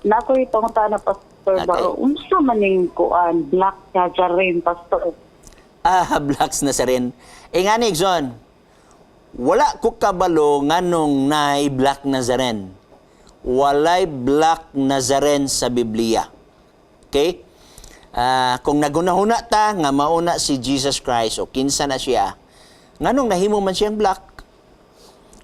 Naa ko'y pangutana, Pastor, ba? Unsa man ning kuan, Black Nazarene, Pastor? Ah, Black Nazarene. Eh nga ni, Igsoon, wala ko kabalo nganong naay Black Nazarene. Walay Black Nazarene sa Biblia. Okay? Ah, kung nagunahuna ta nga mauna si Jesus Christ o kinsa na siya, nganong nahimo man siyang black?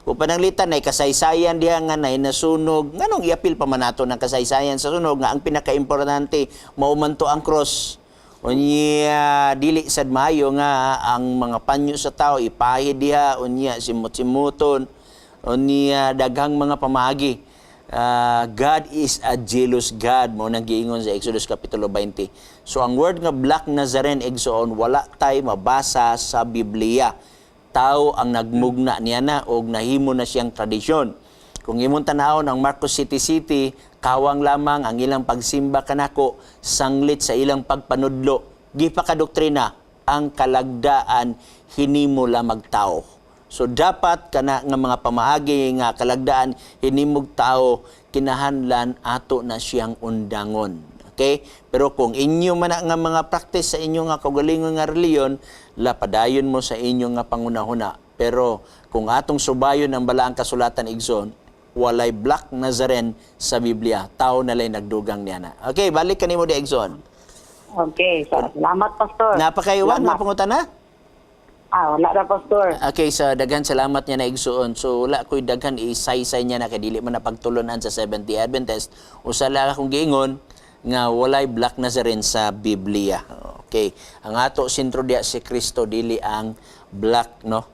Kung pananglitan ay kasaysayan diha nga nay nasunog, nganong iapil pa man nato ng kasaysayan sa sunog nga ang pinakaimportante mao man to ang cross? Unya dili sad maayo nga ang mga panyo sa tao ipahid diha, unya simot-simuton, unya daghang mga pamaagi. Ah, God is a jealous God, mao nang giingon sa Exodus kapitulo 20. So ang word nga Black Nazarene, igsoon, wala tay mabasa sa Biblia. Tao ang nagmugna niya na og nahimo na siyang tradisyon. Kung imong tanawon ang Marcos City City, kawang lamang ang ilang pagsimba kanako sanglit sa ilang pagpanudlo. Gipakadoktrina ang kalagdaan hinimo lamag tao. So dapat kana nga mga pamaagi nga kalagdaan hinimog tao, kinahanglan ato na siyang undangon. Okay? Pero kung inyo man na nga mga practice sa inyo nga kaugalingon nga reliyon, lapadayon mo sa inyo nga pangunahuna. Pero kung atong subayon ang balaang kasulatan, igsoon, walay Black Nazarene sa Biblia. Tao na lay nagdugang niya na. Okay, balik kanimo di, igsoon. Okay, salamat, Pastor. Napakaiwan, Salamat. nga pangutana? Ah, wala na, Pastor. Okay, sa daghan salamat niya na, igsuon. So wala ko'y daghan isaysay niya na kay dili man na pagtulunan sa Seventh-day Adventist. Usa lang akong giingon nga walay Black Nazarene sa Biblia. Okay. Ang ato sentro diya si Kristo, dili ang black, no.